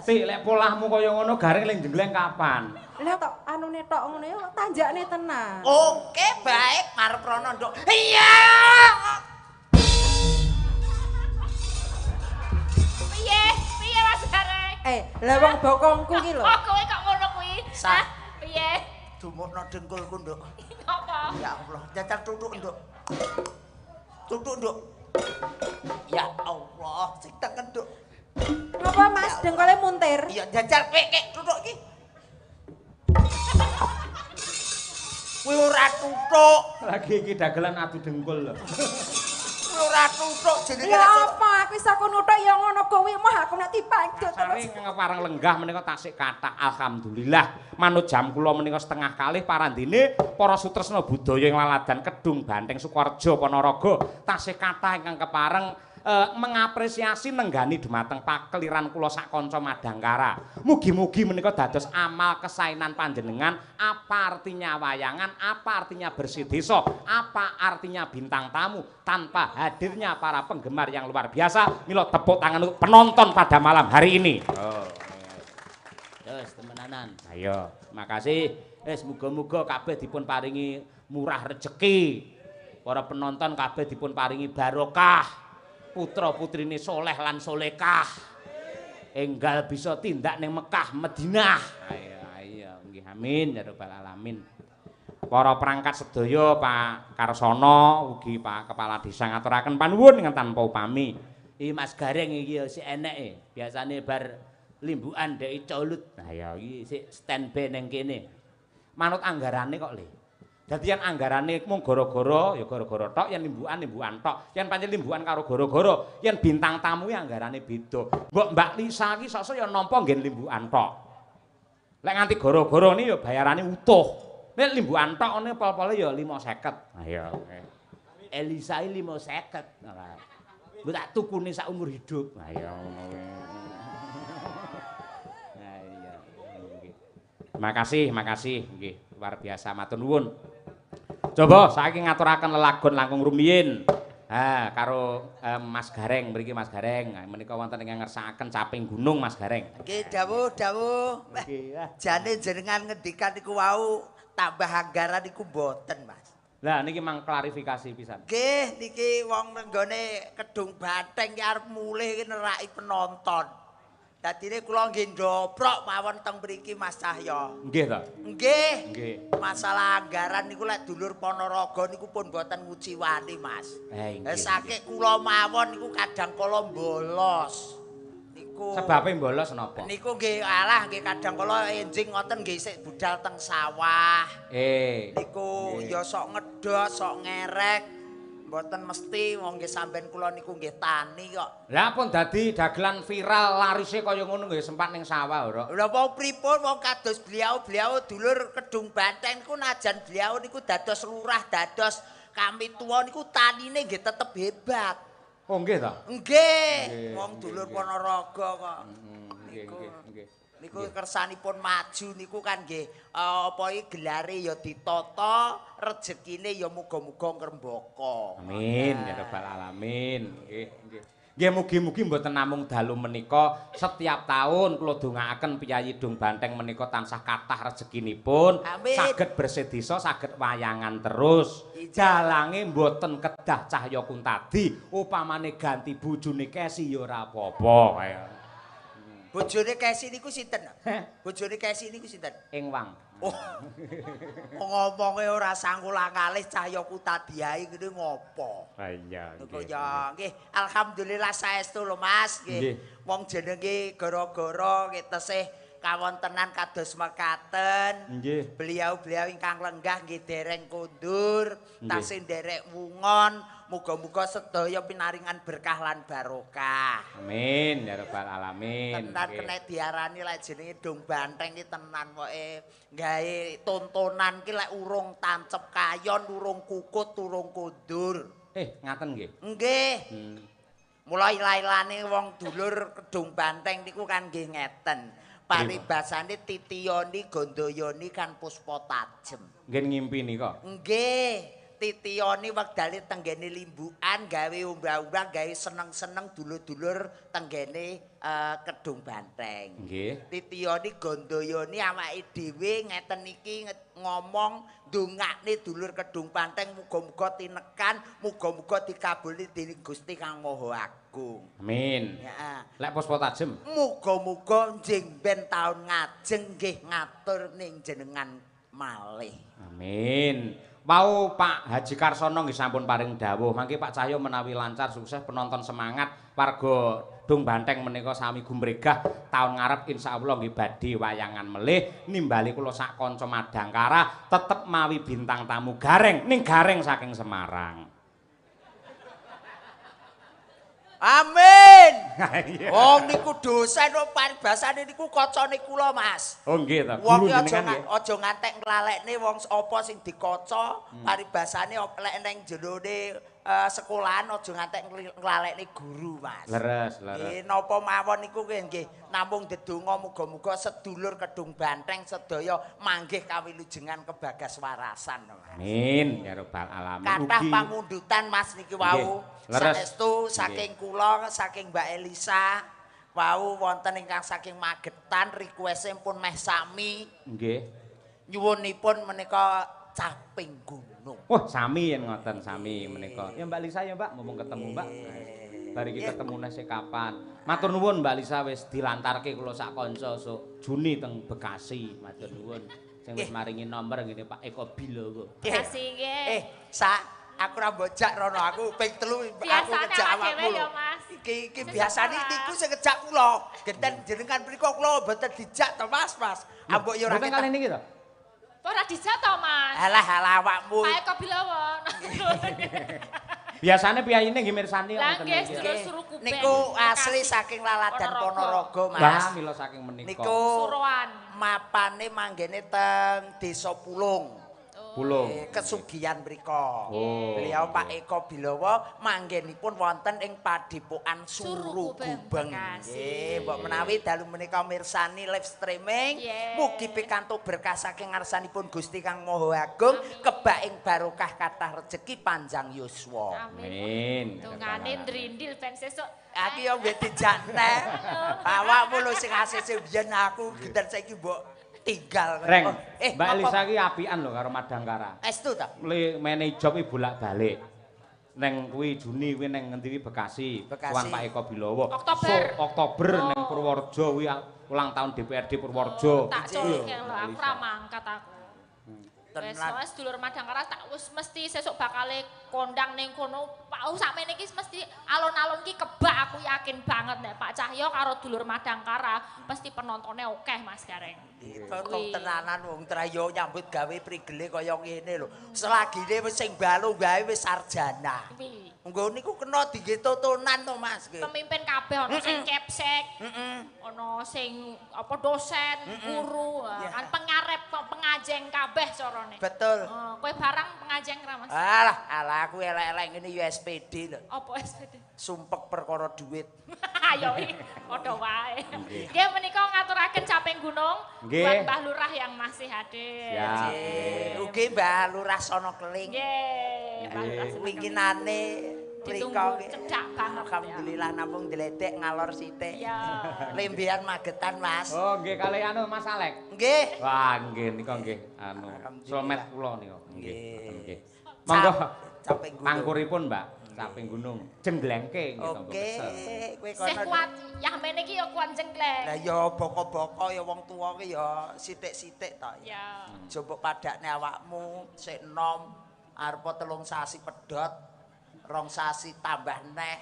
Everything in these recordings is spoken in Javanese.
Sik lek polahmu kaya ngono Gareng lek jengleng kapan? Lah tok anune tok ngono ya tanjakne tenan. Oke, baik, marep rono, Nduk. Iya. Piye? Piye Mas Gareng? Lah wong bokongku ki lho. Oh, kowe kok ngono kuwi? Hah? Piye? Dumukno dengkulku, Nduk. Apa? Ya Allah, jajal tutuk, Nduk. Tutuk, Nduk. Ya Allah, sing tengen, Nduk. Ngapa Mas dengkole muntir? Iya, jajal kowe kek tutuk iki. Kuwi ora tutuk. Lagi iki dagelan adu dengkul lho. Kuwi ora tutuk jenenge. Lha apa aku iso aku nuthuk ya ngono kuwi mah aku nek dipanjut terus. Sare pareng lenggah menika tasik kathah alhamdulillah. Manut jam kula menika 1:30 parandene para sutresna budaya ing laladan Kedung Banteng Sukorejo Ponorogo tasih kathah ingkang kepareng mengapresiasi nenggani dumateng pakeliran kula sak kanca Madangkara. Mugi-mugi menika dados amal kesainan panjenengan. Apa artinya wayangan, apa artinya bersih desa, apa artinya bintang tamu tanpa hadirnya para penggemar yang luar biasa. Mila tepuk tangan untuk penonton pada malam hari ini. Oh. Wis temenanan. Ayo, makasih. Wis muga-muga kabeh dipun paringi murah rejeki. Para penonton kabeh dipun paringi barokah. Putra-putrine soleh lan solekah. Enggal bisa tindak ning Mekah, Madinah. Ayo, ayo, nggih amin ya rabbal alamin. Para perangkat sedaya Pak Karsono ugi Pak Kepala Desa ngaturaken panuwun ingkang tanpa upami. Iki Mas Gareng iki ya sik eneke. Biasane bar limbukan dhek colut. Nah ya iki sik standby ning kene. Manut anggarane kok le. Dadi yen anggarane mung gara-gara ya gara-gara tok, yen limbukan-limbukan tok, yen pancen limbukan karo gara-gara, yen bintang tamu ya anggarane beda. Mbok Mbak Lisa iki sok-sok ya nampa nggen limbukan tok. Lek nganti gara-gara ni ya bayarane utuh. Nek limbukan tok ngene pol-pole ya 5.50. Ha iya. Elisa iki 5.50. Mbok tak tukune sak umur hidup. Ha iya ngono kuwi. Ha iya. Nggih. Makasih, makasih nggih. Luar biasa matur nuwun. Coba saiki ngaturaken lelagon langkung rumiyin. Ha karo Mas Gareng mriki Mas Gareng. Menika wonten ingkang ngersakaken Caping Gunung Mas Gareng. Nggih dawuh dawuh. Nggih. Jane jenengan ngendikan niku wau tambah anggaran niku mboten, Mas. Lah niki mang klarifikasi pisan. Nggih niki wong nenggone Kedung Banteng ki arep mulih iki neraki penonton. Dadine kula nggih ndoprok mawon teng mriki Mas Cahya. Nggih ta? Nggih. Nggih. Masalah anggaran niku lek dulur Ponorogo niku pun mboten nguciwani, Mas. Saking kula mawon niku kadang kala bolos. Niku sebabe bolos napa? Niku nggih alah nggih kadang kala enjing ngoten nggih sik budal teng sawah. Niku ya sok ngedhos, sok ngerek. Mboten mesti wong nggih sampean kula niku nggih tani kok. Lah pun dadi dagelan viral larise kaya ngono nggih sempat ning sawah ora. Lha wong pripun wong kados beliau-beliau dulur Kedung Banteng niku najan beliau niku dados lurah, dados kami tuwa niku tanine nggih tetep hebat. Oh nggih ta? Nggih. Wong dulur Ponorogo kok. Nggih nggih nggih. Niku kersanipun maju niku kan nggih apa iki gelare ya ditata, rejekine ya muga-muga ngrembaka. Amin ya rabbal alamin. Nggih nggih. Nggih mugi-mugi mboten namung dalu menika setiap tahun kula dongaaken piyayi Dung Banteng menika tansah kathah rezekinipun, saged bersih desa, saged wayangan terus. Jalange mboten kedah Cahya Kuntadi, upamane ganti bojone Kesi ya ora apa-apa kaya. Bojone Kesi niku sinten? Bojone Kesi niku sinten? Engwang. Oh. Ngomonge ora sangkul kalih Cahya Kutadiae ngene ngopo? Ha iya nggih. Ya nggih, alhamdulillah saestu lho Mas nggih. Wong jenenge gara-gara nggih tesih kawontenan kados mekaten. Nggih. Beliau-beliau ingkang lenggah nggih dereng kondur, tasih nderek wungon. Muga-muga sedaya pinaringan berkah lan barokah. Amin ya rabbal alamin. Tenan kena diarani lek jenenge Dung Banteng iki tenan pokoke gawe tontonan ki lek urung tancep kayon, urung kukut, urung kondur. Ngaten nggih. Nggih. Mulai lailane wong dulur Kedung Banteng niku kan nggih ngeten. Paribasane titiyoni gondoyoni kan puspa tajem. Nggih ngimpi nika. Nggih. titiyoni wektale tenggene limbukan gawe umbah-umbah gawe seneng-seneng dulur-dulur tenggene Kedung Banteng. Nggih. Titiyoni gondoyoni awake dhewe ngeten iki ngomong ndongakne dulur Kedung Banteng muga-muga tinekan, muga-muga dikabuli dening Gusti Kang Maha Agung. Amin. Heeh. Lek puspa tajem. Muga-muga njing ben taun ngajeng nggih ngatur ning jenengan malih. Amin. Wau Pak Haji Karsono nggih sampun paring dawuh, mangke Pak Cahyo menawi lancar sukses penonton semangat warga Kedung Banteng menika sami gumregah taun ngarep insyaallah nggih badhe wayangan melih nimbali kula sak kanca Madangkara tetep mawi bintang tamu Gareng ning Gareng saking Semarang. Amin. Wong niku dosen kok paribasane niku kacane kula, Mas. Oh nggih ta. Wong aja ngantek nglalekne wong apa sing dikaca, paribasane lek neng jerone sekolahan aja ngantek nglalekne guru, Mas. Leres, leres. Nggih, napa mawon niku nggih namung ndedonga muga-muga sedulur Kedung Banteng sedaya manggih kawilujengan kebagas warasan, Mas. Amin ya rabbal alamin. Kathah pamundutan Mas niki wau. Saestu saking kula, saking Mbak Elisa, wau wonten ingkang saking Magetan request pun meh sami. Nggih. Nyuwunipun menika Caping Gunung. Wah, sami yen ngoten sami menika. Ya Mbak Lisa ya Mbak, mumpung ketemu Mbak. Bar iki ketemu nese kapan. Matur nuwun Mbak Lisa wis dilantarke kula sak kanca sok Juni teng Bekasi. Matur nuwun. Sing wis maringi nomor ngene Pak Eko Bilowo. Bekasi nggih. Sak aku ora mbojak rono, aku ping 3 aku ngejak awakmu lho. Iki iki biasane niku sing ngejak kula. Genten jenengan mriku kula mboten dijak to Mas, Mas. Ambok yo ora ketok. Mboten kali niki to? Ora dijak to, Mas. Alah alah awakmu. Pak Eko Bilowo. Biasane piyayine nggih mirsani ngoten iki. Niku asli saking Laladan Ponorogo, Mas. Lah mila saking menika. Niku Suruhan. Mapane manggene teng Desa Pulung. Pulung. Kesugihan mriku. Beliau Pak Eko Bilowo manggenipun wonten ing Padepokan Suru Gubeng. Nggih, mbok menawi dalu menika mirsani live streaming, mugi pikantuk berkah saking ngarsanipun Gusti Kang Maha Agung, kebak ing barokah kathah rejeki panjang yuswa. Amin. Dongane ndrindil ben sesuk. Aku yo nggih dijak neh. Awakmu lho sing asese biyen aku genten saiki mbok tinggal. Reng, Mbak Elisa iki apian lho karo Madangkara. Estu ta? Le mene job iki bolak-balik. Neng kuwi Juni kuwi neng ngendi kuwi Bekasi, sowan Pak Eko Bilowo. Oktober. So, Oktober neng Purworejo kuwi ulang tahun DPRD Purworejo. Tak colke lho, aku ora mangkat aku. Wis wis dulur Madangkara tak wis mesti sesuk bakale kondang ning kono. Pak sakmene iki mesti alon-alon ki kebak aku yakin banget nek Pak Cahyo karo dulur Madangkara pasti penontonnya akeh Mas Gareng. Tong tenanan wong trayo nyambut gawe prigele kaya ngene lho. Selagine wis sing balo gawe wis sarjana. Nggo niku kena dingge totonan to Mas. Pemimpin kabeh ana sing kepsek, ana sing apa dosen, guru, kan pengarep pengajeng kabeh carane. Betul. Kowe barang pengajeng ra Mas? Alah, alah aku elek-elek ngene ya SPD lho. Apa SPD? Sumpek perkara duit. Ayo iki padha wae. Nggih menika ngaturaken Caping Gunung buat Mbah Lurah yang masih hadir. Ugi Mbah Lurah Sono Keling. Nggih, Mbah Lurah. Winginane ditunggu cedak banget. Alhamdulillah namung ndledek ngalor sithik. Iya. Lembean Magetan, Mas. Oh, nggih kalih anu Mas Alek. Nggih. Wah, nggih nika nggih anu somet kula nika. Nggih, nggih. Monggo Caping Gunung. Pangkuripun, Mbak. Caping Gunung. Jengglengke nggih tangga kesel. Oke, kowe kono. Sing kuat yahmene iki ya kuat jenggleng. Lah ya boko-boko ya wong tuwa ki ya sithik-sithik to. Ya. Aja mbok padakne awakmu sik enom arep 3 sasi pedhot, 2 sasi tambah neh,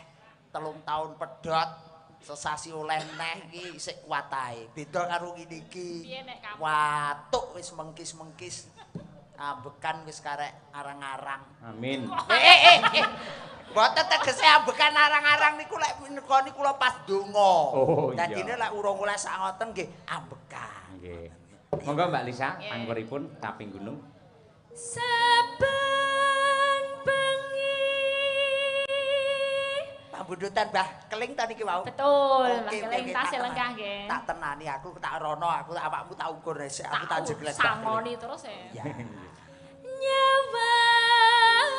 3 tahun pedhot, sesasi oleh neh iki sik kuat ae. Beda karo ngene iki. Watuk wis mengkis-mengkis. Ambekan wis karek arang-arang. Amin. Mboten tegese ambekan arang-arang niku lek nekoni kula pas donga. Oh, iya. Dadine lek urung oleh sak ngoten nggih ambekan. Nggih. Monggo Mbak Lisa, pangkuripun Caping Gunung. Saben bengi. Pambundutan Mbah Keling ta niki wau? Betul, Mbah Keling tasih lenggah nggih. Tak tenani aku tak rono, aku awakmu tak ukur resik, aku tak jeglek. Sangoni terus ya. Iya. Nyawang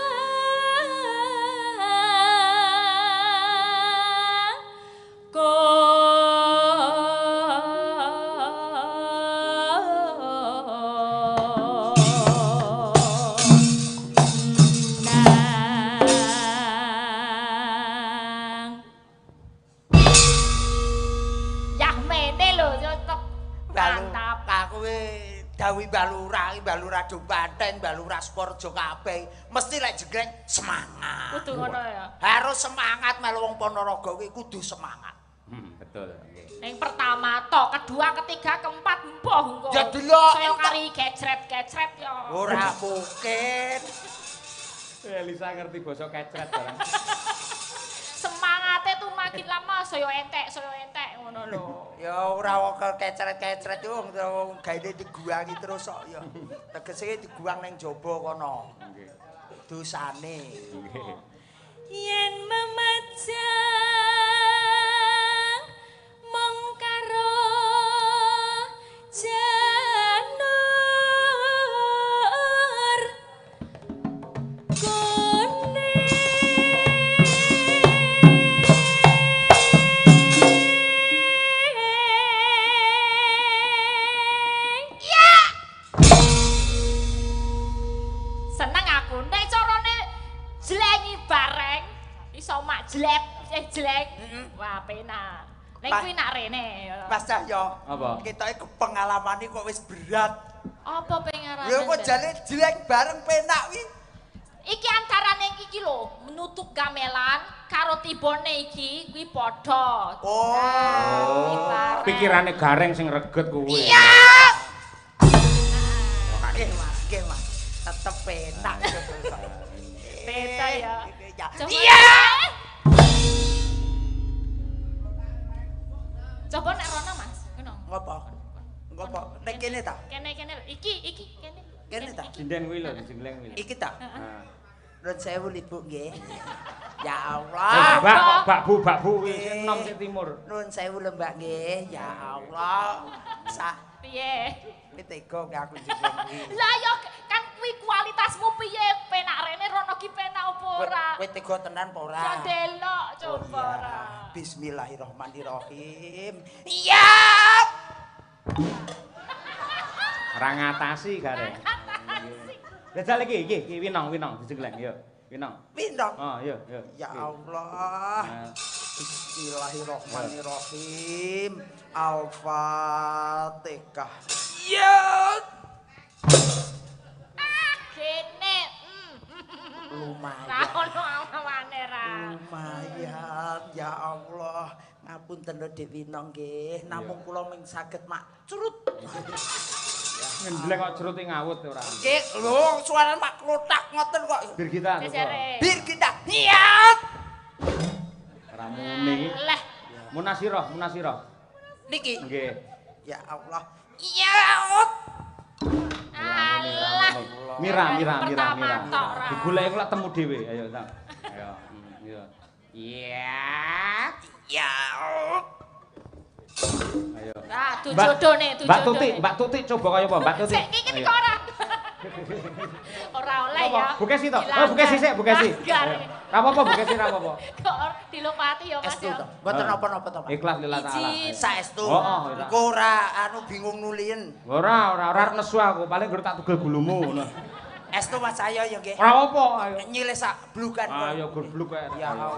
Mantap. Aku dawuh Mbah Lurah, Mbah Lurah do Banteng, Mbah Lurah Sukorejo kabeh. Mesti lek jegleng semangat. Kudu ngono ya. Harus semangat melu wong Ponorogo kuwi kudu semangat. Betul. Nggih. Ning pertama to, kedua, ketiga, keempat mboh engko. Ya delok saya kari kecret-kecret ya. Ora mungkin. Elisa ngerti basa kecret barang. Semangate tuh makin lama saya entek ngono lho. Ya ora kok kecret-kecret yo wong gaene diguangi terus kok ya. Tegese diguang ning jaba kono. Nggih. Dosane. Nggih. Yen memajang mung karo janur kuning. Ya. Seneng aku nek carane jlengi bareng iso mak jleb jleng. Wah penak. Nek kuwi nak rene. Mas Cahyo. Apa? Ketoke pengalamane kok wis berat. Apa pengalamane? Lha kok jane jleng bareng penak kuwi. Iki antarane iki lho, menutup gamelan karo tibone iki kuwi padha. Oh. Nah, pikirane gareng sing reget kuwi. Iya. Nggih, Mas. Nggih, Mas. Tetep penak. Penak ya. Iya. Coba nek rono Mas, ngono. Ngopo? Ngopo? Nek kene ta? Kene kene. Iki iki kene. Kene ta? Sinden kuwi lho, jengleng kuwi. Iki ta? Heeh. Nuwun sewu Ibu nggih. Ya Allah. Mbak kok Mbak Bu, Mbak Bu kuwi sing enom sing timur. Nuwun sewu lho Mbak nggih. Ya Allah. Sak piye? Kuwi tega aku jeneng kuwi. Lah ya kan kuwi kualitasmu piye? Penak rene rono ki penak apa ora? Kowe tega tenan apa ora? Ya delok coba ora. Bismillahirrahmanirrahim. Iya. Ora ngatasi gareng. Jajal iki iki iki winong winong dijengleng yo. Winong. Winong. Oh iya iya. Ya Allah. Bismillahirrahmanirrahim. Al-Fatihah. Iya. Ah, kene. Lumayan. Ra ono awane ra. Lumayan ya Allah. Ngapunten lho Dik Winong nggih. Namung kula mung saged mak curut. Ngendeleng kok curute ngawut ora. Nggih, lho suarane mak klothak ngoten kok. Birgita. Birgita. Iya. Ora muni iki. Leh. Munasirah, munasirah. Niki. Nggih. Ya Allah. Iya. Alah. Mira, mira, mira, mira. Digoleki kok temu dhewe. Ayo, Tang. Ayo. Iya. Iya. Ya. Ayo. Nah, jodone, Mbak Tuti, Mbak Tuti coba kaya apa, Mbak Tuti? Sik iki kok ora. Ora oleh ya. Bukesi to. Oh, bukesi sik, bukesi. Ora apa-apa, bukesi ora apa-apa. Kok dilopati ya, Mas ya. Mboten napa-napa to, Pak. Ikhlas lillah taala. Saestu. Engko ora anu bingung nulien. Ora, ora, ora nesu aku, paling gur tak tugel gulumu ngono. Estu Mas Cahyo ya nggih. Ora apa-apa, ayo. Nyilih sak blukan. Ayo gur bluk kae. Ya Allah.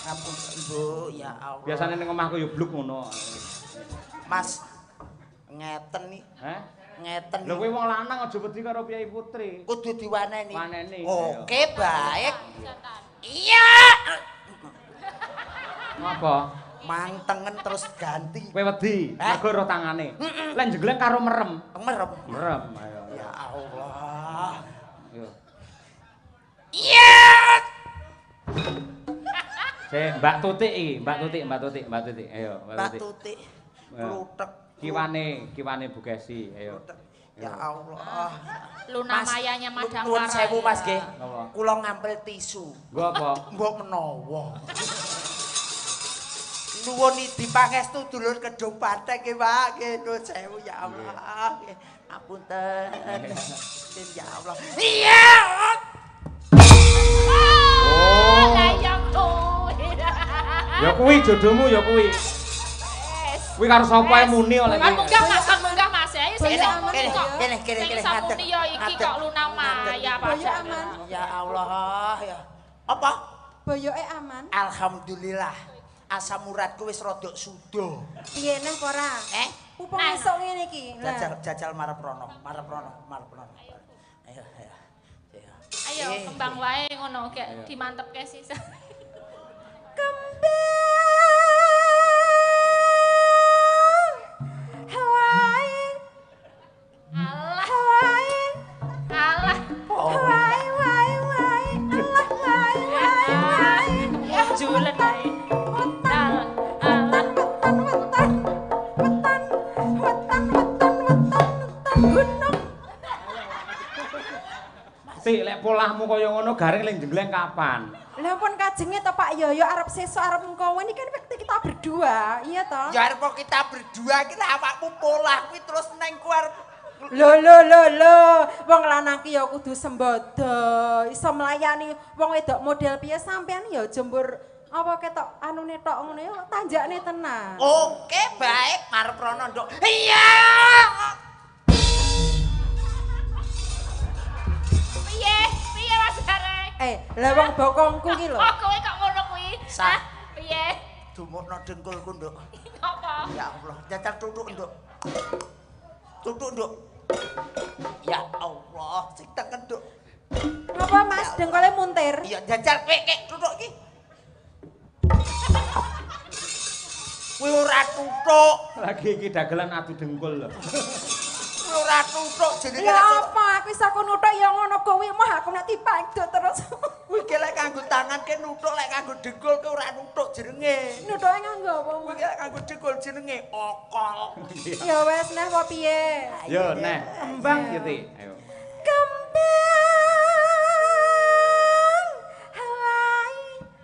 Ngapunten Bu, ya Allah. Biasane ning omahku ya bluk ngono. Mas ngeten iki. Heh? Ngeten. Lho kowe wong lanang aja wedi karo Kyai Putri. Kudu diwaneni. Waneni. Oke, baik. Iya. Ngapa? Mantengen terus ganti. Kowe wedi, mergo roh tangane. Lek jengleng karo merem. Merem. Merem, ayo. Ya Allah. Yo. Iya. Sik, Mbak Tuti iki, Mbak Tuti, Mbak Tuti, Mbak Tuti. Ayo, Mbak Tuti. Kluthek. Kiwane, kiwane Bu Kesi, ayo. Ya Allah. Luna Mayanya Madangkara. Nuwun sewu Mas nggih. Kula ngampil tisu. Nggo apa? Mbok menawa. Nuwun dipangestu dulur Kedung Pathek nggih Pak. Nggih nuwun sewu ya Allah. Nggih. Ngapunten. Ya Allah. Iya. Oh, lah ya kuwi. Ya kuwi jodohmu ya kuwi. Kuwi karo sapa ae muni oleh kuwi. Munggah Mas, kon munggah Mas. Ayo sing iso muni kok. Kene kene Sing kene iso muni ya iki kok Luna Maya padha. Ya Allah ya. Apa? Boyoke aman. Alhamdulillah. Asam uratku wis rada suda. Piye neh apa ora? Pupung esuk ngene iki. Jajal marep rono, marep rono, marep rono. Ayo, ayo. Ayo kembang wae ngono gek dimantepke sisa. Kembang wae. Alah. Wae. Alah. Wae wae wae. Alah wae wae wae. Ya julen ae. Wetan wetan wetan wetan wetan wetan wetan wetan gunung. Tik lek polahmu kaya ngono garing ling jengleng kapan? Lah pun kajenge to Pak Yoyo arep sesuk arep engko ini kan kita berdua, iya toh? Ya arep kita berdua ki lek awakmu polah kuwi terus neng ku arep Lho lho lho lho, wong lanang ki ya kudu sembodo, iso melayani wong wedok model piye sampean ya aja mbur apa ketok anune tok ngono ya tanjakne tenan. Oke, baik, marep rono nduk. Iya. Piye? Piye Mas Gareng? Lah wong bokongku ki lho. Oh, kowe kok ngono kuwi? Sa. Piye? Dumukno dengkulku, Nduk. Ngopo? Ya Allah, jajal tutuk, Nduk. Tutuk, Nduk. Ya Allah, sing tengen, Nduk. Ngopo Mas, dengkole muntir? Iya, jajal kowe kek tutuk iki. Kuwi ora tutuk. Lagi iki dagelan adu dengkul lho. Kuwi ora tutuk jenenge. Lha apa aku iso aku nuthuk ya ngono kuwi mah aku nek dipangdut terus. Kuwi ki lek kanggo tangan ki nuthuk, lek kanggo dengkul ki ora nuthuk jenenge. Nuthuke nganggo apa? Kuwi ki lek kanggo dengkul jenenge okol. Ya wes neh apa piye? Yo neh, kembang ya Tik. Ayo. Kembang wae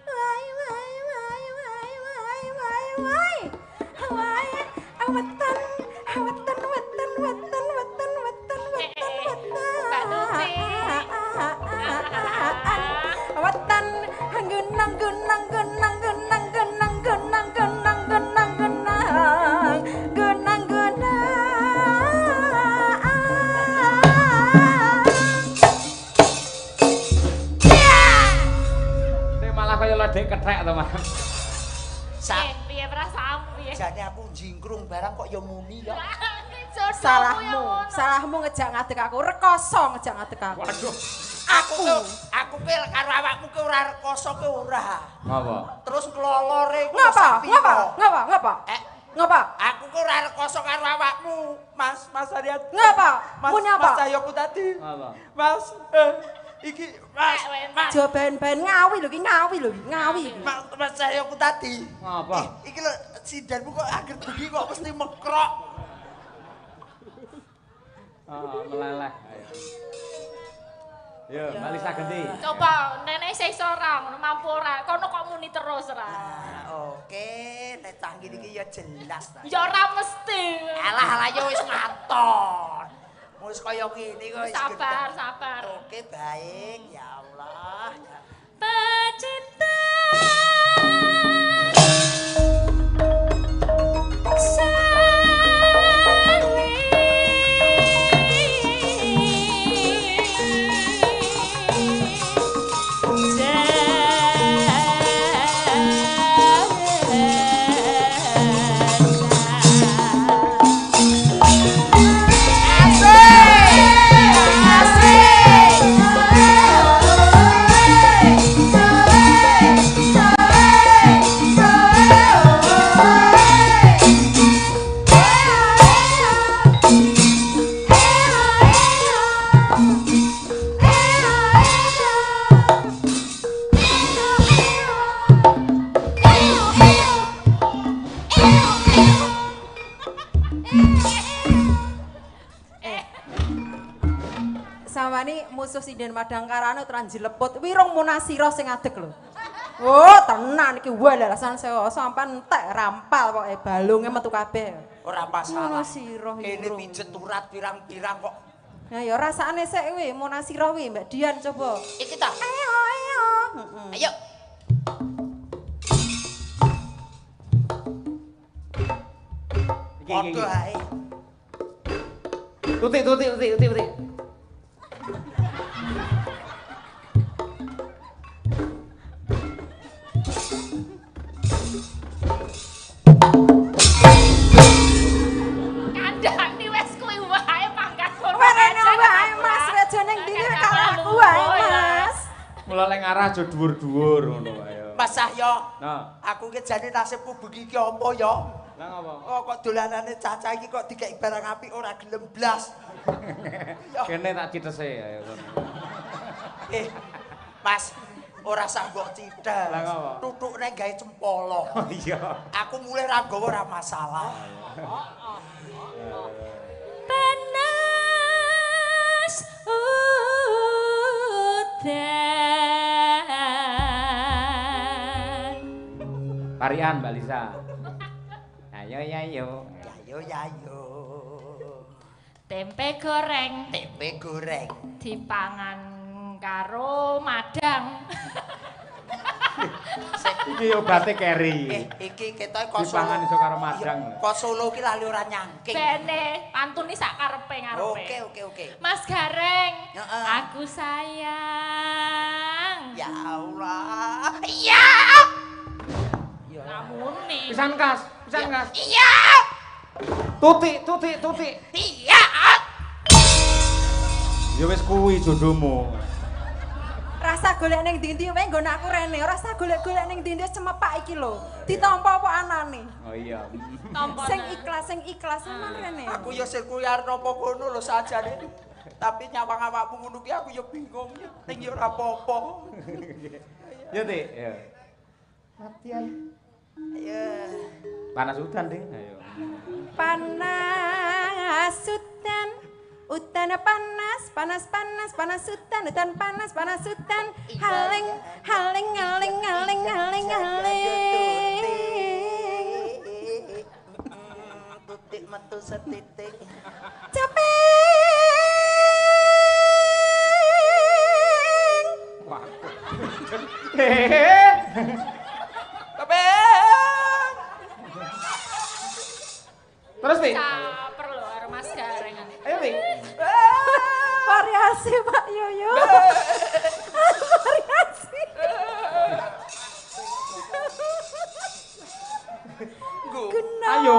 wae wae wae wae wae wae wae wae wetan wetan wetan wetan wetan wetan wetan wetan Mbak Tuti. Wetan gunang gunang gunang gunang gunang gunang gunang gunang gunang gunang gunang. Tik malah kaya ledek kethek to, Mas. Sa Piye perasaanmu piye? jane aku jingkrung barang kok ya muni ya. Salahmu, salahmu ngejak ngadeg aku, rekoso ngejak ngadeg aku. Waduh. Aku ki karo awakmu ki ora rekoso ki ora. Ngapa? Terus klolore ku Ngapa? Ngapa? Ngapa? Ngapa? Ngapa? Aku ki ora rekoso karo awakmu, Mas, Mas Ariat. Ngapa? Mas, Muni apa? Mas Cahyoku tadi. Ngapa? Mas, iki Mas, Mas, Aja ben-ben ngawi lho iki ngawi lho, ngawi. Mas, Mas Cahyoku tadi. Ngapa? Iki lho sindanmu kok agar bengi kok mesti mekrok. Oh, meleleh. Ayo. Yo, Mbak Lisa ganti. Coba nenek isih iso ora ngono mampu ora. Kono kok muni terus ora. Oke, nek canggih iki ya jelas ta. Ya ora mesti. Alah alah ya wis maton. Wis kaya ngene kok wis Sabar, sabar. Oke, baik. Ya Allah. Pecinta Samane musuh sinden Madangkarane ora njeleput wirung munasira sing ngadeg lho. Oh, tenan iki walalasan sewa sampean entek rampal pokoke balunge metu kabeh. Ora masalah. Munasira Kene pijet urat pirang-pirang kok. Nah ya rasane sik kuwi munasira kuwi Mbak Dian coba. Iki ta. Ayo ayo. Heeh. Ayo. Iki iki. Padha ae. Tuti tuti tuti tuti tuti. Suara aja dhuwur-dhuwur ngono ayo. Mas Cahyo. Nah, aku ki jane nasibku bengi iki apa ya? Lah ngapa? Oh kok dolanane cacah iki kok dikeki barang apik ora gelem blas. Kene tak citese ayo. Mas, ora sah mbok cithes. Tutukne gawe cempolo. Oh iya. Aku mulih ra nggawa ora masalah. Panas udan. Parian Mbak Lisa. Ayo ayo. Ayo ayo. Tempe goreng. Tempe goreng. Dipangan karo madang. Iki obate keri. Iki ketoke kok dipangan iso karo madang. Kok Solo ki lali ora nyangking. Bene, pantun iki sak karepe ngarepe. Oke oke oke. Mas Gareng, aku sayang. Ya Allah. Iya. Namune. Pisan kas, pisan kas. Iya. Tuti, tuti, tuti. Iya. Ya wis kuwi jodohmu. Rasa golek ning ndi-ndi wae nggon aku rene, ora usah golek-golek ning ndi-ndi cemepak iki lho. Ditampa apa anane? Oh iya. Sing ikhlas sampean rene. Aku ya sing kuwi arep napa kono lho sajane. Tapi nyawang awakmu ngono ki aku ya bingung. Ning ya ora apa-apa. Ya, Tik, ya. Latihan. Ayo. Panas udan, Ding. Ayo. Panas udan. Udan panas, panas panas, panas udan, udan panas, panas udan. Haling, haling, haling, haling, haling, haling. Tutik metu setitik. Capek. Capek. Terus, Tik. Caper lho karo Mas Gareng. Ayo, Tik. Variasi Pak Yoyo. Variasi. Ayo.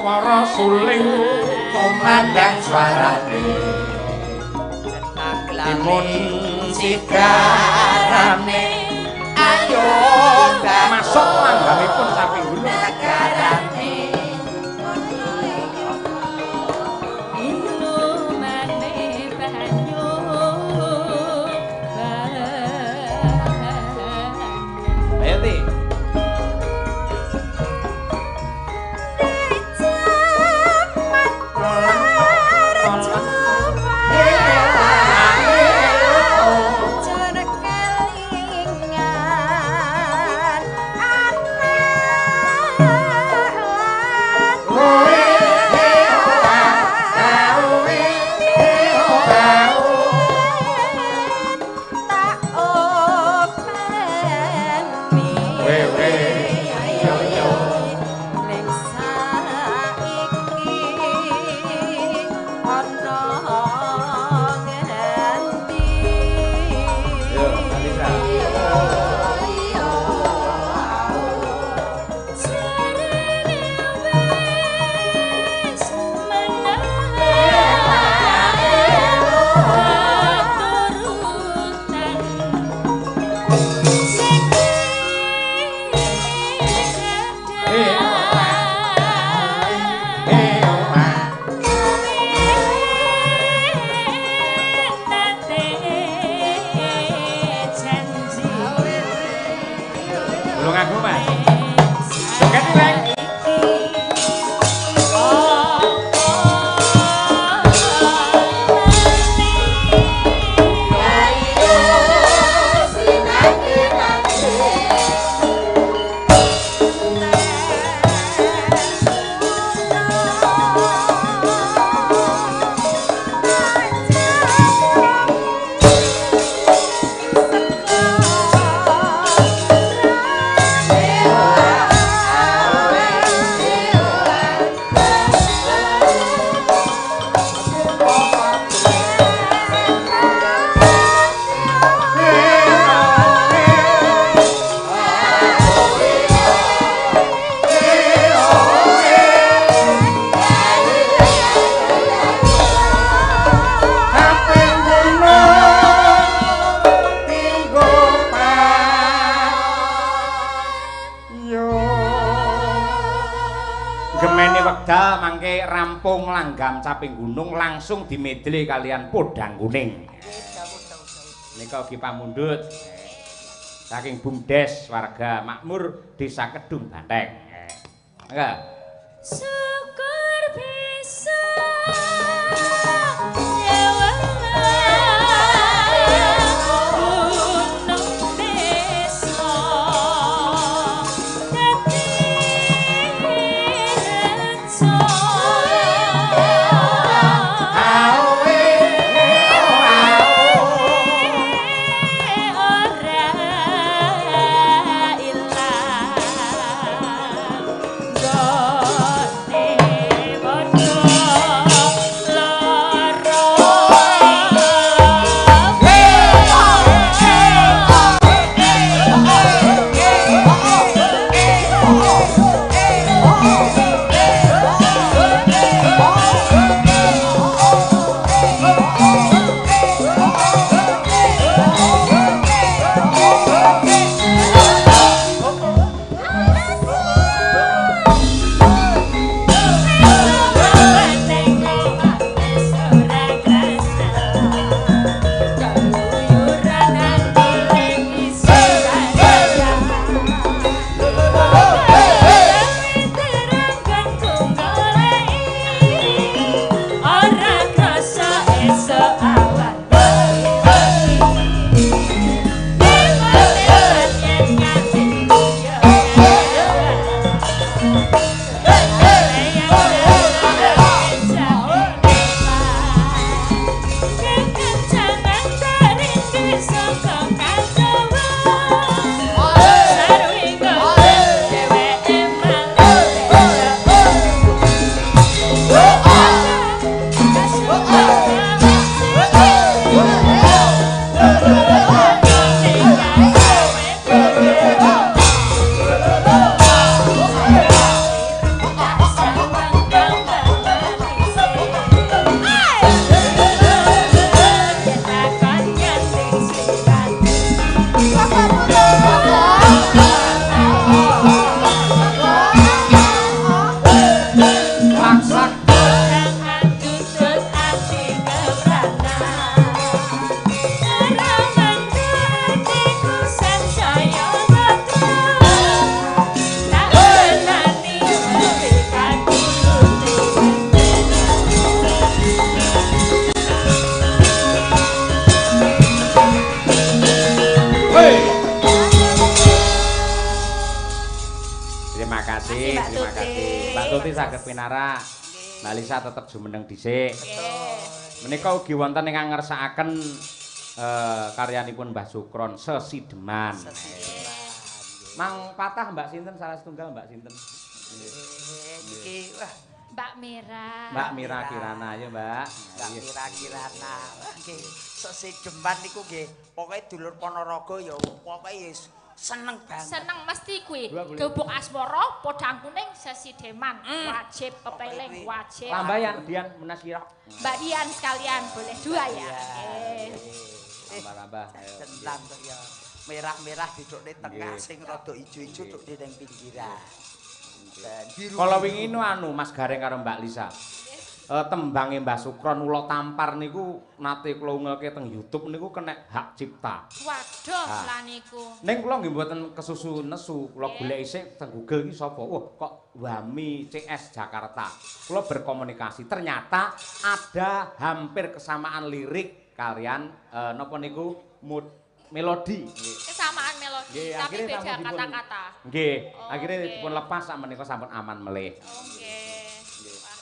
Swara suling kumandang suarane timun sigarane ayo masuk langgamipun saking gunung negarane inumane banyu ayo Tik. Kelingan anak. Rampung langgam caping gunung langsung dimedle kalian podang kuning. Nika ugi pamundhut saking BUMDes warga makmur Desa Kedung Banteng. Mangga. Syukur bisa Tetep jumeneng dhisik. Menika ugi wonten ingkang ngersakaken karyanipun Mbah Sukron Sesideman. Mang patah Mbak sinten salah setunggal Mbak sinten? Niki wah Mbak Mira. Mbak Mira Kirana ya, Mbak. Mbak Mira Kirana. Nggih, Sesideman niku nggih pokoke dulur Ponorogo ya pokoke seneng banget. Seneng mesti kuwi. Gubuk Asmara, podang kuning, sesideman, wajib pepeling, wajib. Lambayan Dian Menasira. Mbak Dian sekalian boleh dua ya. Tambah-tambah. Tentang ya. Merah-merah dudukne tengah sing rada ijo-ijo dudukne ning pinggiran. Dan biru. Kala wingi anu Mas Gareng karo Mbak Lisa. Tembange Mbah Sukron Ula Tampar niku nate kula ungelke teng YouTube niku kena hak cipta. Waduh lah niku. Ning kula nggih mboten kesusu nesu, kula golek isik teng Google iki sapa? Wah, kok Wami CS Jakarta. Kula berkomunikasi, ternyata ada hampir kesamaan lirik kalian napa niku mood melodi. Kesamaan melodi, tapi beda kata-kata. Nggih, akhirnya dipun lepas sak menika sampun aman melih. Nggih.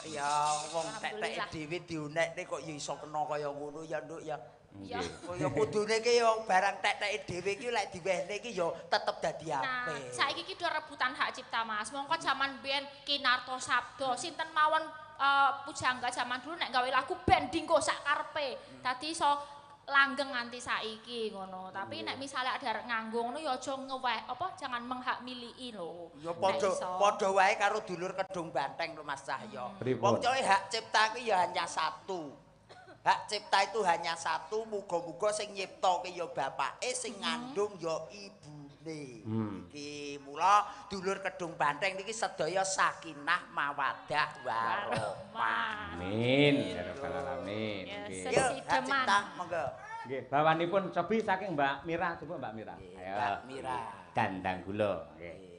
Ya wong tek-teke dhewe diunekne kok ya iso kena kaya ngono ya Nduk ya. Iya. Kaya kudune ki ya barang tek-teke dhewe iki lek diwehne iki ya tetep dadi apik. Nah, saiki ki do rebutan hak cipta Mas. Mongko jaman biyen Ki Narto Sabdo sinten mawon pujangga jaman dulu nek gawe lagu ben dinggo sak karepe. Dadi iso langgeng nganti saiki ngono. Tapi nek misale ada nganggo ngono ya aja ngeweh apa jangan menghak miliki lho. Ya padha padha wae karo dulur Kedung Banteng lho Mas Cahyo. Wong coe hak cipta kuwi ya hanya satu. Hak cipta itu hanya satu, muga-muga sing nyipta ki ya bapake, sing ngandung ya ibune. Nggih. Iki mula dulur Kedung Banteng niki sedaya sakinah mawaddah warahmah. Amin ya rabbal alamin. Nggih. Sesideman. Monggo. Nggih, bawanipun cobi saking Mbak Mira, coba Mbak Mira. Ayo. Mbak Mira. Dandang gula. Nggih.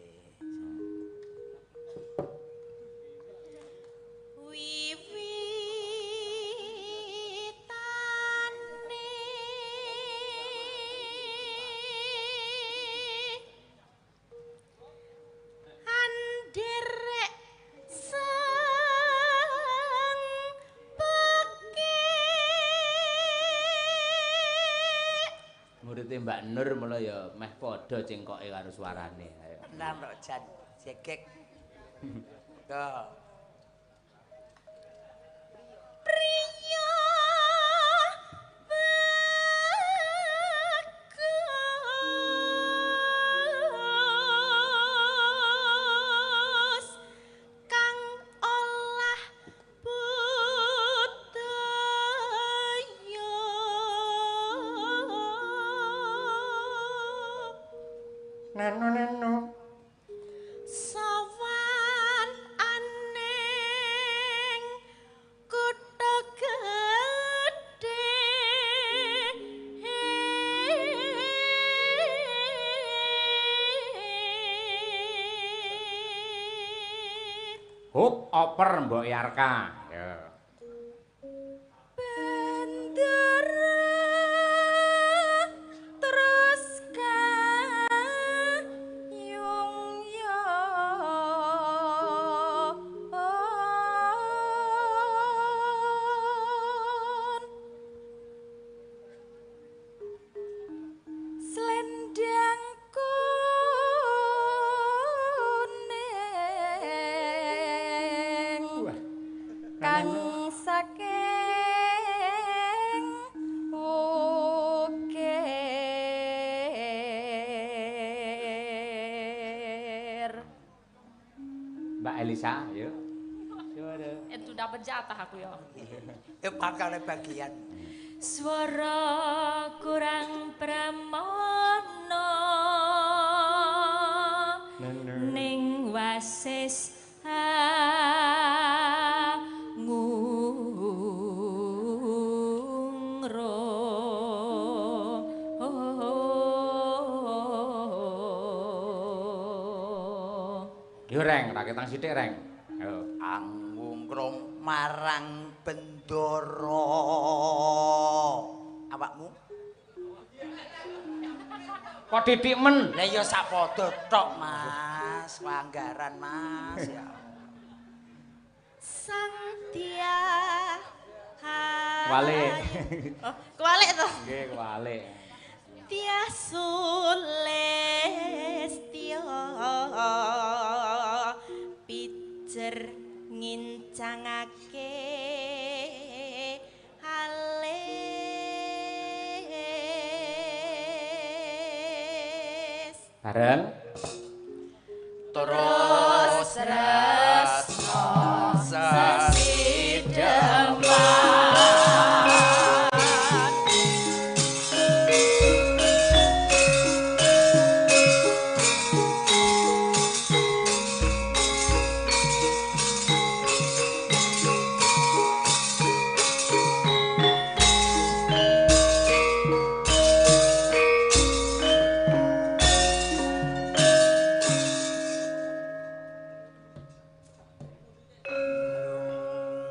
Mbak Nur mula ya meh padha cengkoke karo suarane. Ayo. Tenan kok jan jegek. Go. Priya bagus kang olah budaya. Neno neno sowan aneng kutha gedhe. Hup oper Mbok Yarka. Ya. Mbak Elisa, ayo. Suara. Itu dapat jatah aku ya. Bakal bagian. Suara kurang pramana ning wasis ngungro. Yo reng, raketang sithik reng. Ayo. Angungkrung marang bendara. Awakmu? Kok titik men? Lah ya sak padha tok, Mas. Wanggaran, Mas. Ya. Sang dia. Kualik. Oh, kualik to? Nggih, kualik. Dia Sulistya pijer ngincangake alis. Bareng terus tresno sesideman.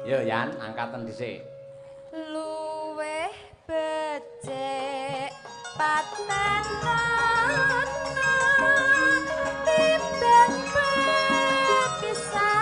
Yo Yan, angkatan dhisik. Luweh becik patenana timbang pepisahan.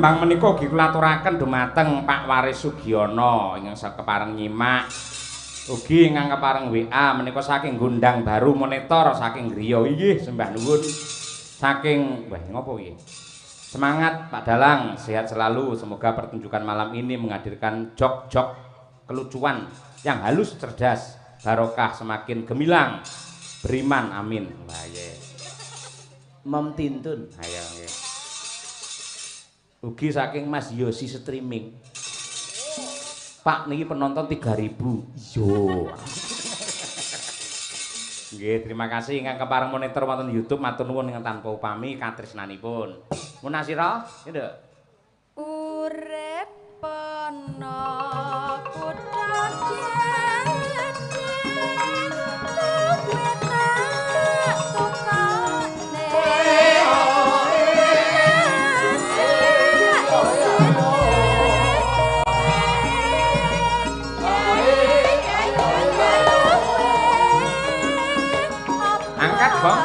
Tembang menika ugi kula aturaken dumateng Pak Waris Sugiono ingkang kepareng nyimak. Ugi ingkang kepareng WA menika saking Gondang Baru Monitor saking griya. Inggih, sembah nuwun. Saking wah ngopo iki? Semangat Pak Dalang, sehat selalu. Semoga pertunjukan malam ini menghadirkan jok-jok kelucuan yang halus, cerdas, barokah, semakin gemilang, beriman, amin. Wah, iya. Mom Tintun. Ayo nggih. Ugi saking Mas Yosi streaming. Pak niki penonton 3000. Yo. Nggih, terima kasih ingkang kepareng monitor wonten YouTube, matur nuwun ingkang tanpa upami katresnanipun. Munasira, nggih, Nduk. Urip ana kutha Angkat, Bang.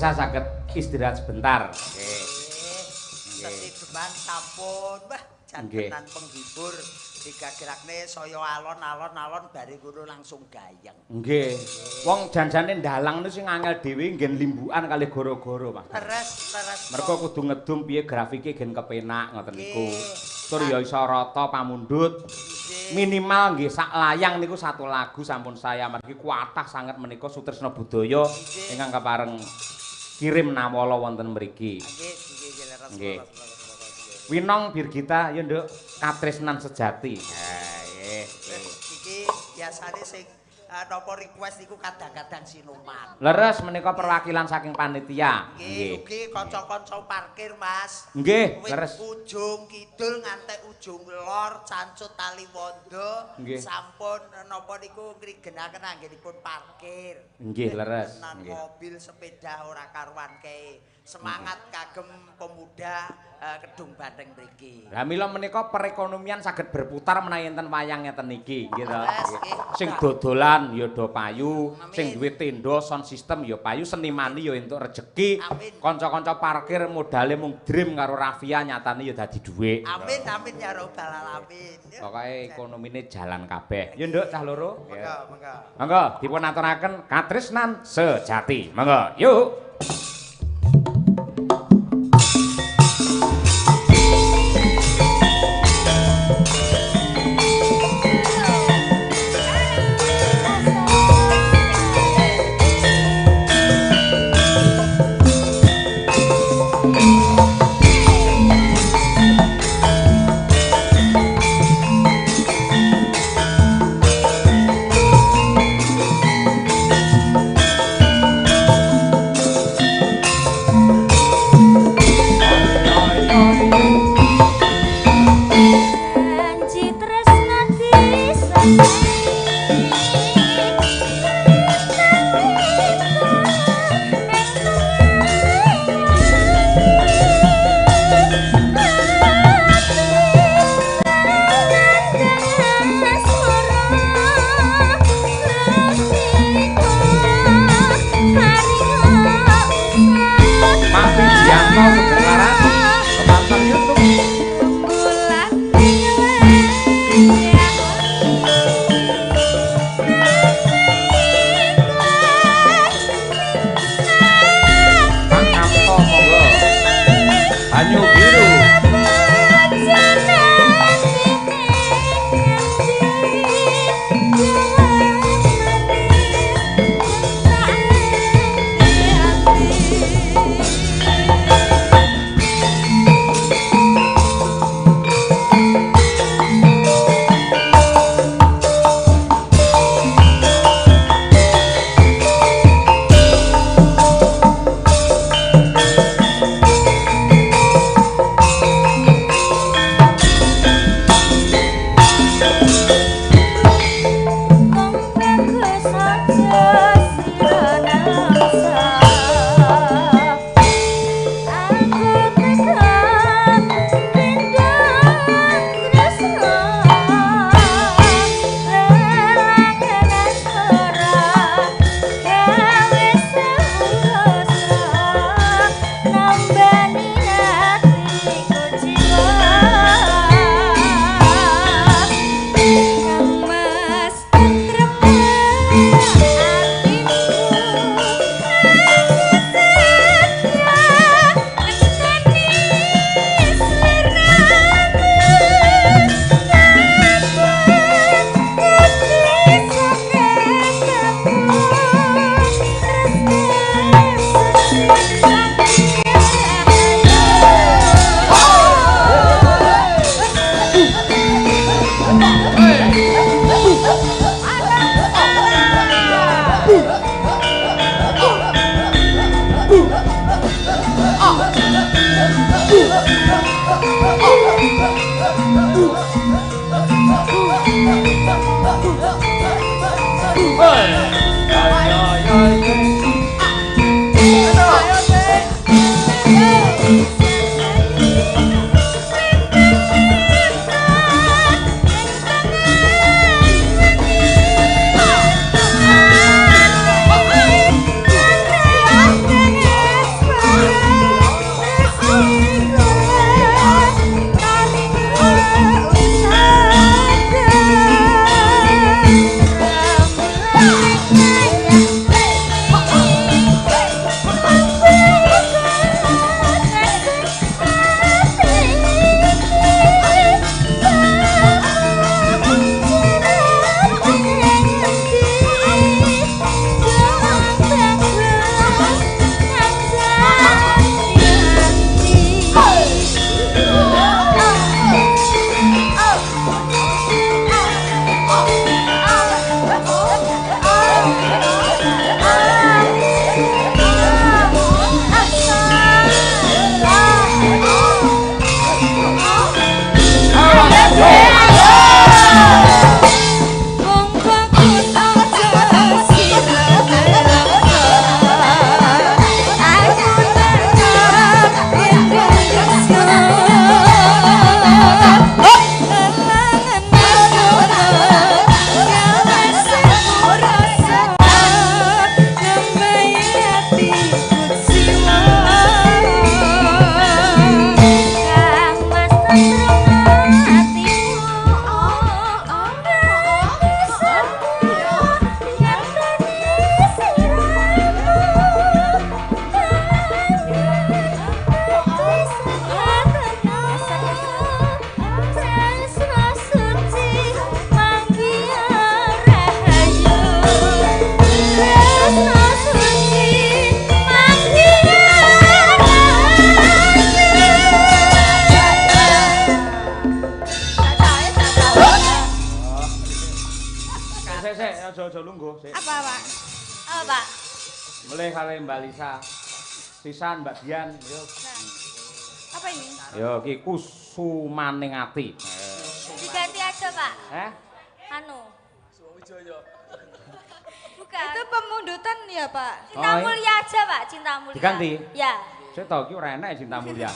Saged istirahat sebentar. Nggih. Sesideman sampun. Wah, jantenan penghibur digagerakne saya alon-alon-alon bare ngono langsung gayeng. Nggih. Wong janjane ndalang niku sing angel dhewe nggen limbukan kalih goro-goro, Mas. Teres. Mergo kudu ngedum piye grafike gen kepenak ngoten niku. Tur ya iso rata pamundhut. Minimal nggih sak layang niku satu lagu sampun saya margi kuatah sanget menika sutresna budaya ingkang kepareng kirim nawala wonten mriki. Nggih, nggih, leres. Winong Birgita ya Nduk, katresnan sejati. Nggih. Iki biasane sing napa request niku kadang-kadang sinuman. Leres menika perwakilan saking panitia. Nggih, ugi kanca-kanca parkir, Mas. Nggih, leres. Ujung kidul ngantek ujung lor, Cancut Taliwondo, sampun napa niku ngrigenaken anggenipun parkir. Nggih, leres. Nggih. Mobil, sepeda ora karuan kae. Semangat kagem pemuda Kedung Banteng mriki. Lah mila menika perekonomian saged berputar menawi enten wayang ngeten iki, nggih to. Sing dodolan ya do payu, sing duwe tenda sound system ya payu, senimane ya entuk rejeki. Kanca-kanca parkir modale mung dream karo Rafia nyatane ya dadi dhuwit. Amin amin ya robbal alamin. Pokoke ekonomine jalan kabeh. Ya Nduk cah loro. Monggo, monggo. Monggo dipun aturaken katresnan sejati. Monggo, yuk. aja lungguh sik. Apa, Pak? Apa, Pak? Melih kali Mbak Lisa. Sisan Mbak Dian, yo. Nah. Apa ini? Yo iki kusumaning ati. Diganti aja, Pak. Heh? Anu. Bukan. Itu pemundutan ya, Pak? Cinta Mulia aja, Pak, Cinta Mulia. Diganti? Ya. Sik to iki ora enak Cinta Mulia.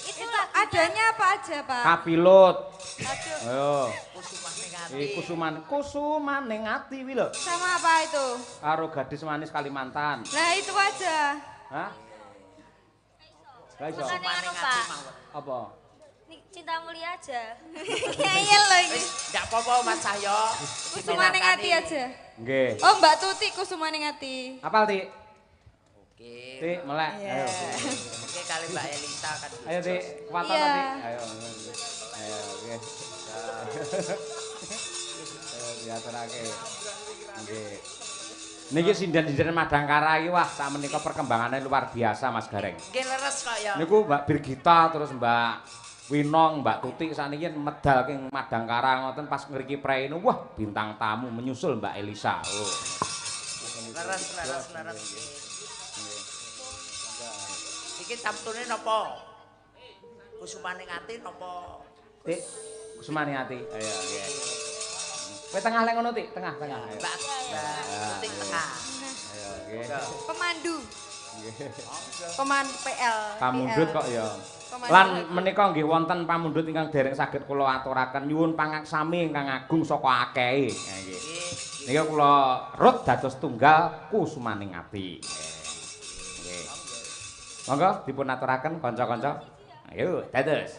Itu adanya apa aja, Pak? Kapilut. Aduh. Ayo. Kusumaning ati. Kusumaning ati kuwi lho. Sama apa itu? Karo gadis manis Kalimantan. Nah, itu aja. Hah? Lah iso. Anu, Pak. Apa? Cinta Mulia aja. Ngeyel lho iki. Ndak apa-apa Mas Cahyo. Kusumaning ati aja. Nggih. Oh, Mbak Tuti kusumaning ati. Apal, Ti? Oke. Ti, melek. Ayo. Oke kali Mbak Elisa kan. Ayo, Ti. Kuatan Ti. Ayo. Ayo, oke. Ayo diaturake. Nggih. Niki sinden-sinden Madangkara iki wah sakmenika perkembangannya luar biasa Mas Gareng. Nggih leres kok ya. Niku Mbak Birgita terus Mbak Winong, Mbak Tuti sakniki medal king Madangkara ngoten pas ngriki prei wah bintang tamu menyusul Mbak Elisa. Oh. Leres leres leres. Iki tamtune napa? Kusumaning ati napa? Tik, kusumaning ati. Ayo nggih. Kowe tengah lek ngono, Tik, tengah-tengah. Ayo. Mbak Tuti tengah. Ayo nggih. Pemandu. Nggih. Pemandu PL. Pamundhut kok ya. Lan menika nggih wonten pamundhut ingkang dereng saged kula aturaken nyuwun pangaksami ingkang agung saka akehe. Nggih. Nika kula rut dados tunggal kusumaning ati. Nggih. Monggo dipun aturaken kanca-kanca. Ayo dados.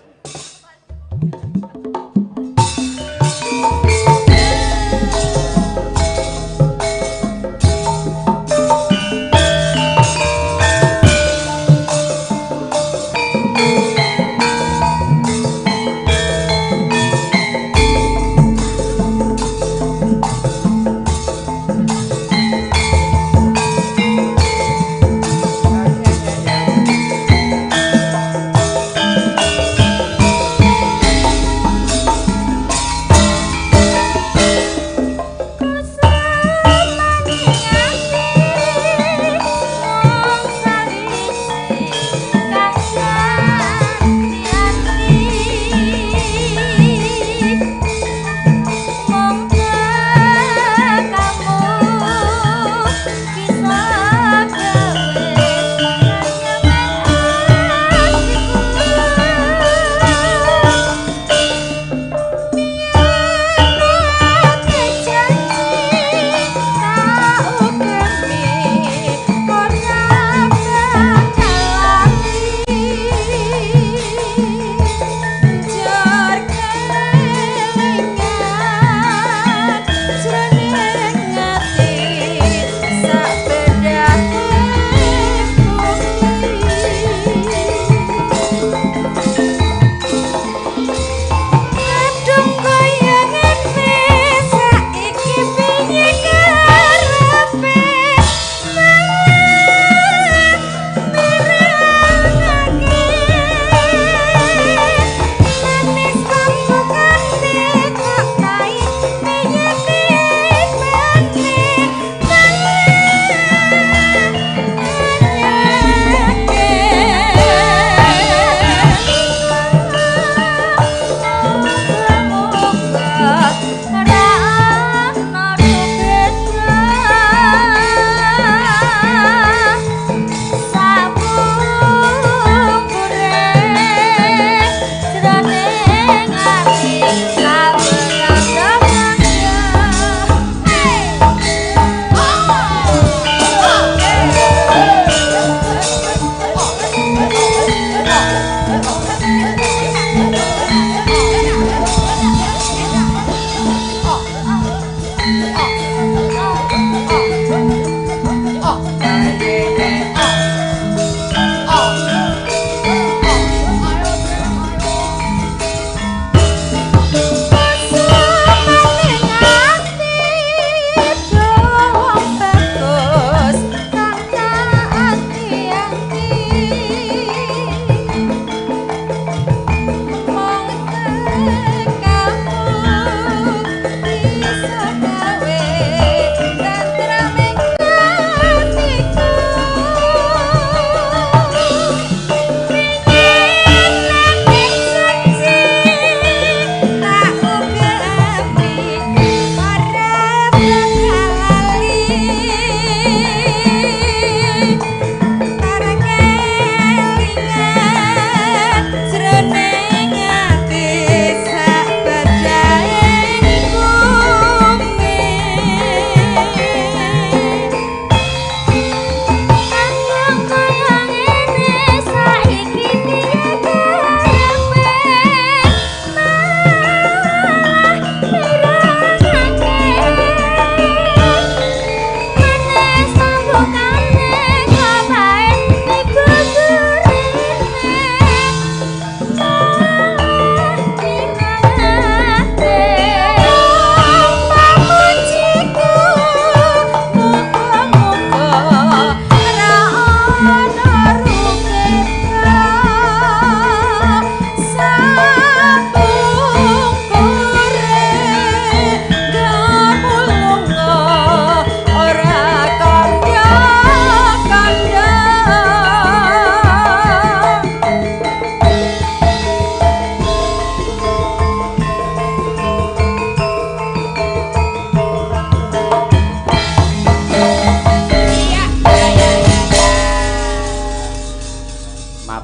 Mong kamu bisa gawe.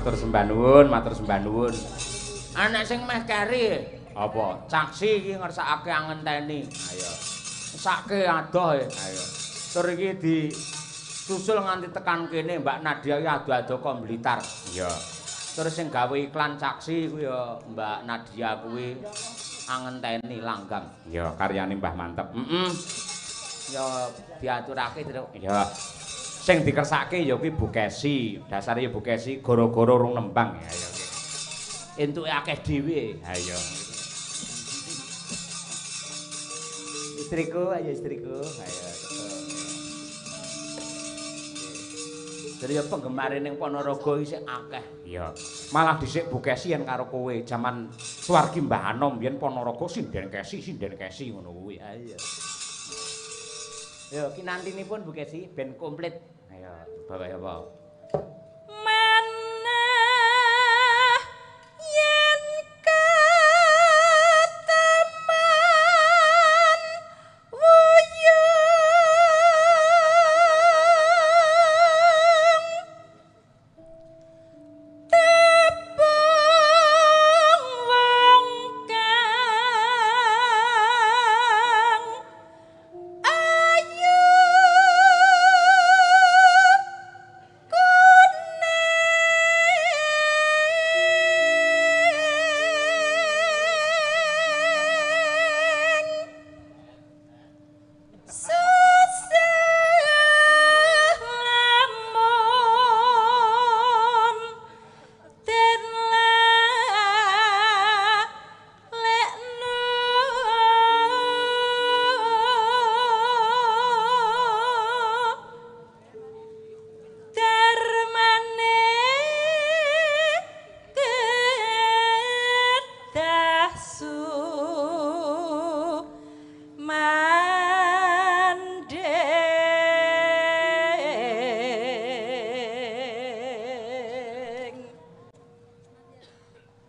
Matur sembah nuwun, matur sembah nuwun. Anak sing meh keri. Apa? Caksi iki ngersakake angenteni. Ayo. Mesake adoh e. Ayo. Tur iki disusul nganti tekan kene Mbak Nadia iki ado-ado kok Blitar. Iya. Terus sing gawe iklan Caksi kuwi ya Mbak Nadia kuwi angenteni langgam. Iya, karyane Mbah Manteb. Heeh. Ya diaturake, Truk. Iya. Sing dikersake ya kuwi Bu Kesi. Dasare ya Bu Kesi gara-gara urung nembang ya. Ayo. Entuke akeh dhewe. Ayo. Istriku, ayo istriku. Ayo. Jadi ya penggemare ning Ponorogo iki sik akeh. Iya. Malah dhisik Bu Kesi yen karo kowe jaman swargi Mbah Anom biyen Ponorogo sinden Kesi, sinden Kesi ngono kuwi. Ayo. Yo kinantinipun Bu Kesi ben komplit. Ayo, coba kaya apa? Manah yen kateman wuyung tepung wong kang ayu kuning susah lamun den lalekno darmane kedah sumandhing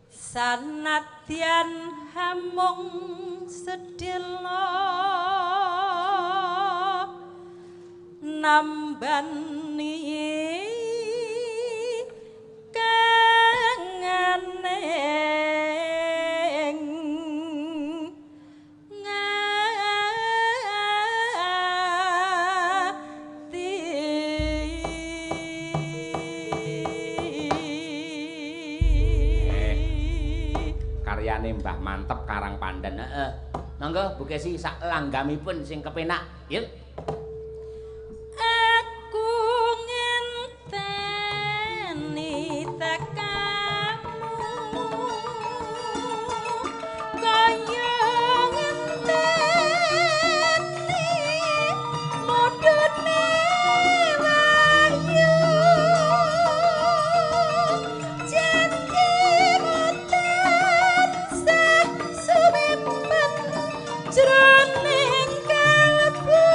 sanadyan hamung sedhela nambani kangening ngati. Karyane Mbah Manteb Karang Pandan. Heeh. Monggo Bu Kesi sak langgamipun sing kepenak. Yuk. Aku ngenteni tekamu kaya ngenteni mudune wahyu janji tansah sumepen jroning kalbu.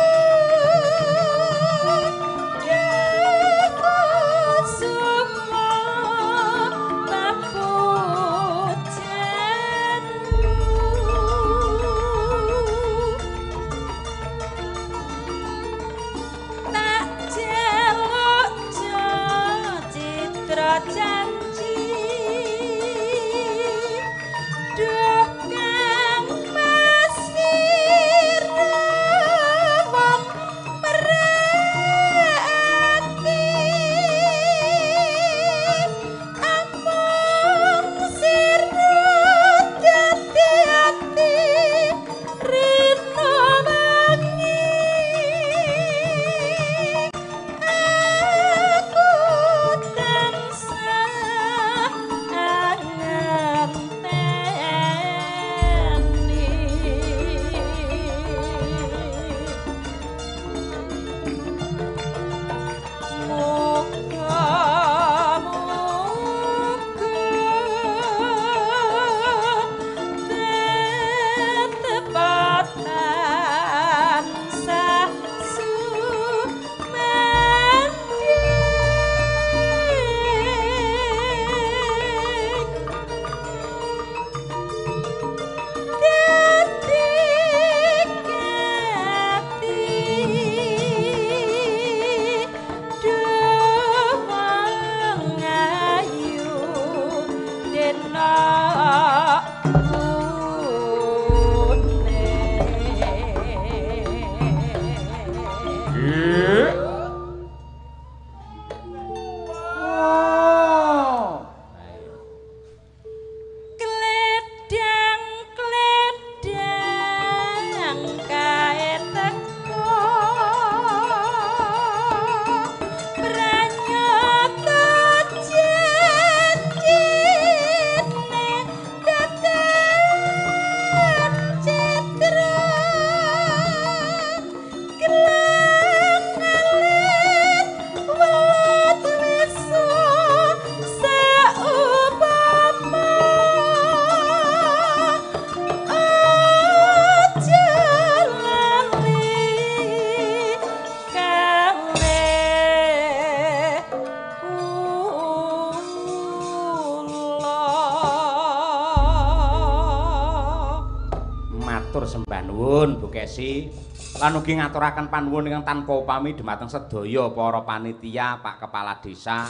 Matur sembah nuwun Bu Kesi. Lan ugi ngaturaken panuwun ingkang tanpa upami dhumateng sedaya para panitia, Pak Kepala Desa,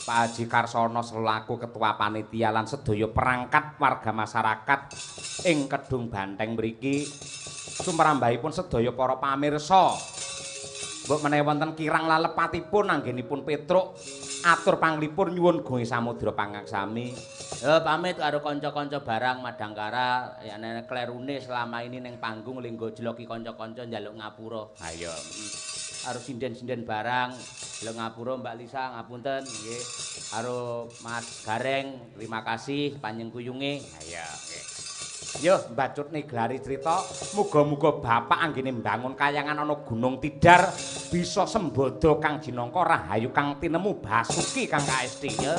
Pak Haji Karsono selaku Ketua Panitia lan sedaya perangkat warga masyarakat ing Kedung Banteng mriki. Sumrambahipun sedaya para pamirsa. Mbok menawi wonten kirang lalepatipun anggenipun Petruk atur panglipur nyuwun gunge samudra pangaksami. Ya pamit karo kanca-kanca barang Madangkara ya nek klerune selama ini ning panggung linggo jloki kanca-kanca njaluk ngapura. Ayo. Karo sinden-sinden barang njaluk ngapura Mbak Lisa ngapunten nggih. Karo Mas Gareng terima kasih panjengkuyunge. Ayo nggih. Yo mbacutne glari crita, muga-muga bapak anggene mbangun kayangan ana Gunung Tidar bisa sembodo kang jinangka rahayu kang tinemu Basuki kang kaesti. Yo.